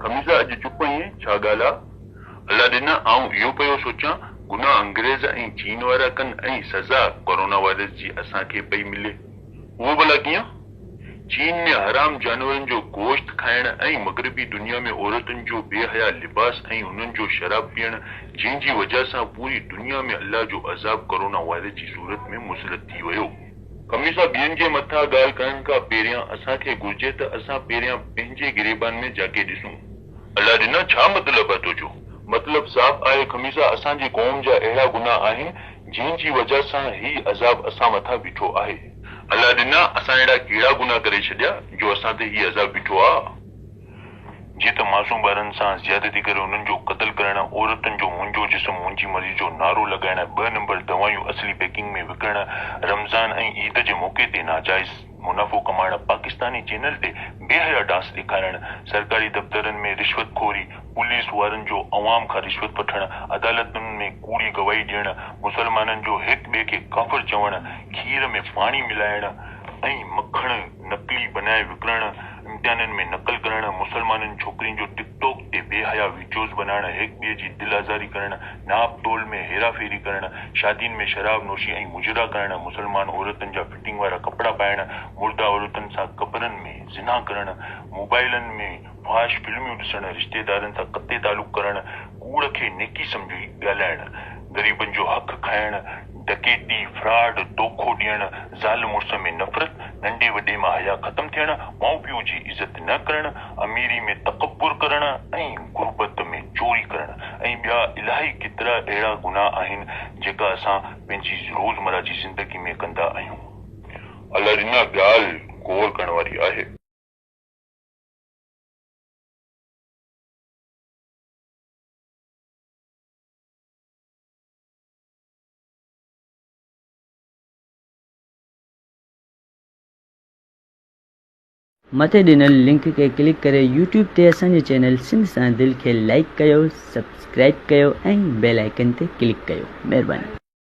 خميسا اڄ چپ آهين، ڇا ڳالهه آ؟ الله ڏنا، آئون اهو پيو سوچان، گناهه انگريز ۽ چين وارا ڪن ۽ سزا ڪورونا وائرس جي اسان کي پئي ملي. اهو ڀلا ڪيئن؟ چين ۾ حرام جانورن جو گوشت کائڻ ۽ مغربي دنيا ۾ عورتن جو بي حيا لباس ۽ انهن جو شراب پيئڻ جنهن جي وجه سان پوري دنيا ۾ الله جو عذاب ڪورونا وائرس جي صورت ۾ مسلط ٿي ويو. خميسا ٻين جي مٿان ڳالهه ڪرڻ کان پهريان اسان کي گهرجي ته اسان پهريان پنهنجي گريبان ۾ جهاڪي ڏسون. الله ڏنا ڇا مطلب آ تنهنجو؟ مطلب صاف آهي خميسا اسان جي قوم جا اهڙا گناهه آهن جنهن جي وجه سان هي عذاب اسان مٿان بيٺو آهي. الله ڏنا اسان اهڙا ڪهڙا گناهه ڪري ڇڏيا جو اسان تي هي عذاب بيٺو آ. جيئن ته معصوم ٻارن سان زيادتي ڪري انهن جو قتل ڪرڻ، عورتن جو منهنجو جسم منهنجي مرضي جو نعرو لڳائڻ، ٻه نمبر دوائيون اصلي پيڪنگ ۾ وڪڻڻ، رمضان ۽ عيد جي موقعي تي ناجائز. منافعو ڪمائڻ، پاڪستاني چينل تي بي حيا ڊانس ڏيکارڻ، سرڪاري دفترن ۾ رشوت خوري، پوليس وارن جو عوام کان رشوت وٺڻ، عدالتن ۾ ڪوڙي گواهي ڏيڻ، مسلمانن جو هڪ ٻئي کي ڪافر چوڻ، کير ۾ پاڻي ملائڻ ۽ مکڻ نقلي بنائي وڪڻڻ، امتحانن ۾ نقل ڪرڻ، مسلمانن ڇوڪرين جو ٽڪ ٽاڪ تي بي حيا وڊيوز بنائڻ، هڪ ٻئي جي دل آزاري ڪرڻ، ناپ تول ۾ هيرا ڦيري ڪرڻ، شادين ۾ شراب نوشي ۽ مجرا ڪرڻ، مسلمان عورتن جا فٽنگ وارا ڪپڙا پائڻ، مرده عورتن سان قبرن ۾ زنا ڪرڻ، موبائلن ۾ فحاش فلميون ڏسڻ، رشتيدارن سان قطعي تعلق ڪرڻ، ڪوڙ کي نيڪي سمجهي ڳالهائڻ، غريبن جو حق کائڻ، ڊڪيتي، فراڊ، دوکو ڏيڻ، زال مڙس ۾ نفرت، ننڍي وڏي مان حيا ختم ٿيڻ، ماء پيء جي عزت نه ڪرڻ، اميري ۾ تڪبر ڪرڻ ۽ غربت ۾ چوري ڪرڻ ۽ ٻيا الاهي ڪيترا اهڙا گناهه آهن جيڪا اسان پنهنجي روزمره جي زندگي ۾ ڪندا آهيون. الله ڏنا ڳالهه غور ڪرڻ واري آهي. مٿي ڏنل لنڪ کي ڪلڪ ڪري يوٽيوب تي اسان جي چينل سنڌ سان دل کي لائيڪ ڪيو سبسڪرائيب ڪيو ۽ بيل آئيڪن تي ڪلڪ ڪيو مهرباني.